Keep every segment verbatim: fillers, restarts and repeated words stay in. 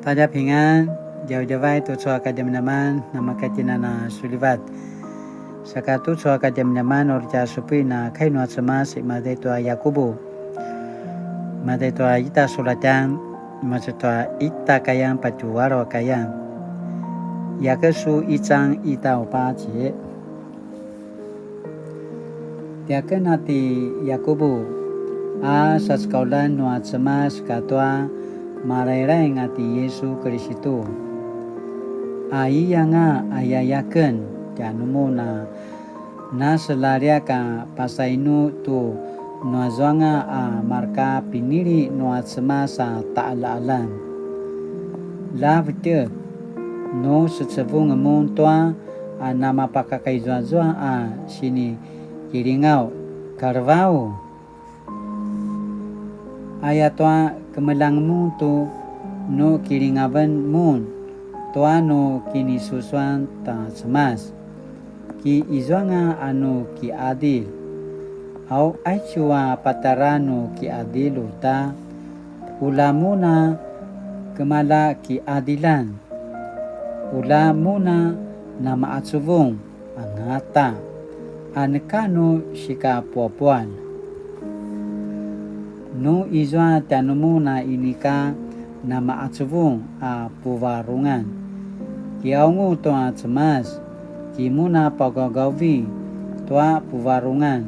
大家平安, djavadjavay tucu a kadjamadjaman, namakatjinan a sulivat. Saka tucu a kadjamadjaman, uri tja supuin a kai nua Cemas, imaza i tua Yakubu. Imaza i tua ita sulatjan, imaza i tua ita kayang patju alu a kayang. 雅各书一章一到八节. Tiaken a ti Yakubu, a sacekaulan nua Cemas katua malailai a ti Yisu Kiristu. A iyanga a yayaken tjanumun a naselaliak a pasainu tu nuazuanga a marka pinili nua Cemas a taqaljaqaljan. Ljavetjek, nu secevung mun tua a namapakakaizuazua a sinikilingaw, kalevau. Ayatua kemeljang mun tu nu kilingaven mun tua nu kinisusuan ta Cemas, ki izuanga a nu kiqadilj. Au aicu a patjara nu kiqadilj uta, ula mun a kemalja kiqadiljan. Ula mun a namaqacuvung angata, a neka nu sikapuapuan. Nu izua tjanumun a inika namaqacuvung a puvarungan, kiqaungu tua Cemas, ki mun a pagawgavi tua puvarungan.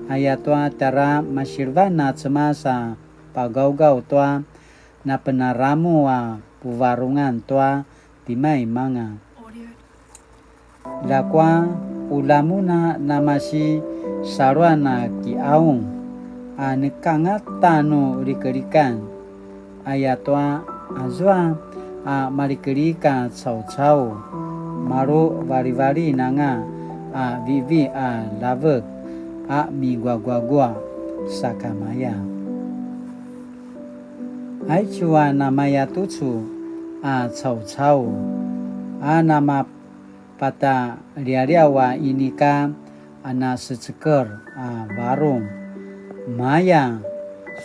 Ayatua tjara masilevan a Cemas a pagawgaw tua napenaramu a puvarungan tua timaimanga. Ljakua, ula mun a namasisaluan a kiqaung, a neka angata nu likelikan. Ayatua azua a malikelik a caucau, maru valivalin anga a vivi a ljavek a miguaguagua sakamaya. Aicu a namaya tucu a caucau, a namapatalialiaw a inika a naseceker a varung, maya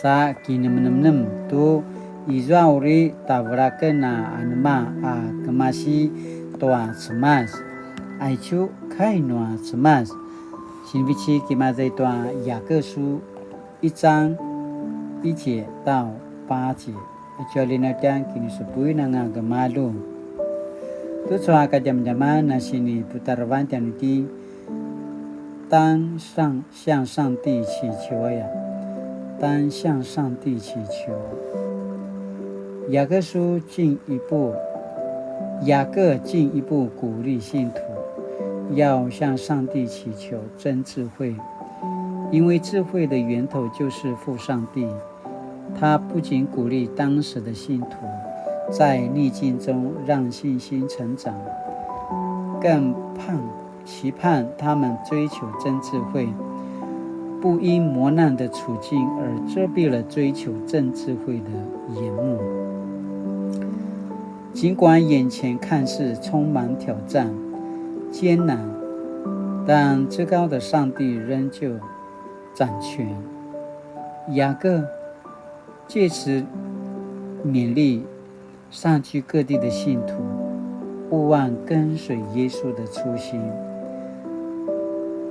sa kinemenemnem tu izua uri tavelaken a anema a kemasi tua Cemas. Aicu kai nua Cemas. Sinivecik imaza i tua Yakubu 一章一节到八节. Aicu a linatjan kinisupuin anga gemalju. Tucu a kadjamadjaman a siniputarevan tjanuitjen, 当上-，向上帝祈求 aya. 当向上帝祈求。雅各书进一步，雅各进一步鼓励信徒要向上帝祈求，争智慧，因为智慧的源头就是父上帝。他不仅鼓励当时的信徒在逆境中让信心成长，更盼期盼他们追求真智慧，不因磨难的处境而遮蔽了追求真智慧的眼目。尽管眼前看似充满挑战、艰难，但至高的上帝仍旧掌权。雅各借此勉励 散居各地的信徒，勿忘跟随耶稣的初心，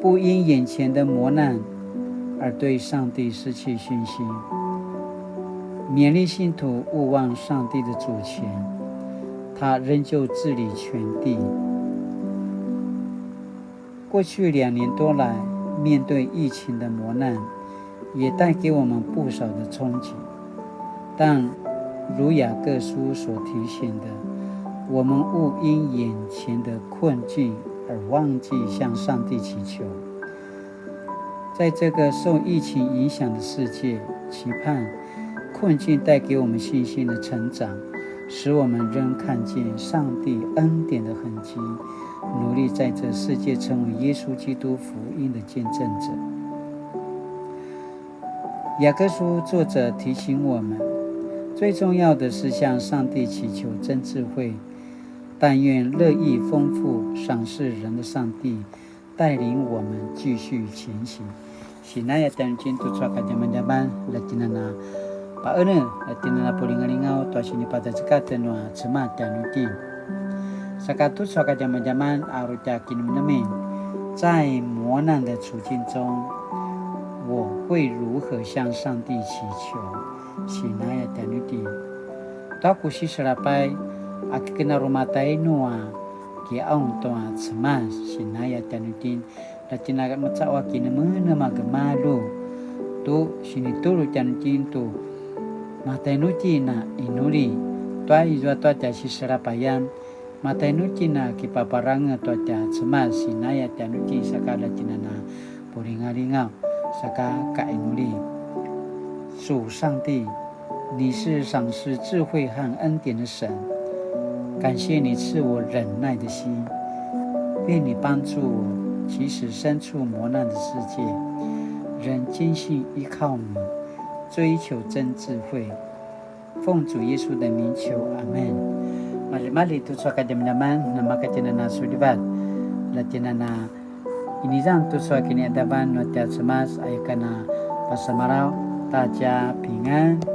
不因眼前的磨难而对上帝失去信心。勉励信徒勿忘上帝的主权，他仍旧治理全地。 过去两年多来，面对疫情的磨难，也带给我们不少的冲击。但如雅各书所提醒的，我们勿因眼前的困境而忘记向上帝祈求。在这个受疫情影响的世界，期盼困境带给我们信心的成长，使我们仍看见上帝恩典的痕迹， 努力在这世界成为耶稣基督福音的见证者。雅各书作者提醒我们，最重要的是向上帝祈求真智慧，但愿乐意丰富赏赐人的上帝带领我们继续前行。Sinaya tjanuitjen tucu a kadjamadjaman, la tjinana Paene, la tjen a na pulingalingaw tua sinipacacekaten nua Cemas tjanuitjen. Saka tucu a kadjamadjaman a uri tja kinemenemen, 在磨难的处境中，我会如何向上帝祈求？ Sinaya tjanuitjen. Tua ku siselapay, a ki ken a uri matainu a kiqaung tua Cemas, sinaya tjanuitjen, la tjen a macaqu a kinemenem a gemalju tu sinitulu tjanuitjen tu matainu itjen a inuli, tua izua tua tja siselapayan, matainu itjen a kipaparangez tua tja Cemas, sinaya tjanuitjen, saka la tjen a na pulingalingaw, saka kainuli. 主上帝，你是赏赐智慧和恩典的神，感谢你赐我忍耐的心，愿你帮助我，即使身处磨难的世界，仍坚信依靠你，追求真智慧。奉主耶稣的名求，阿门。Maljimalji tucu a kadjamadjaman, namaka tjen a na sulivat, la tjen a na inizang tucu a kiniqadavan nua tja Cemas, aya ken a pasemalaw, 大家平安。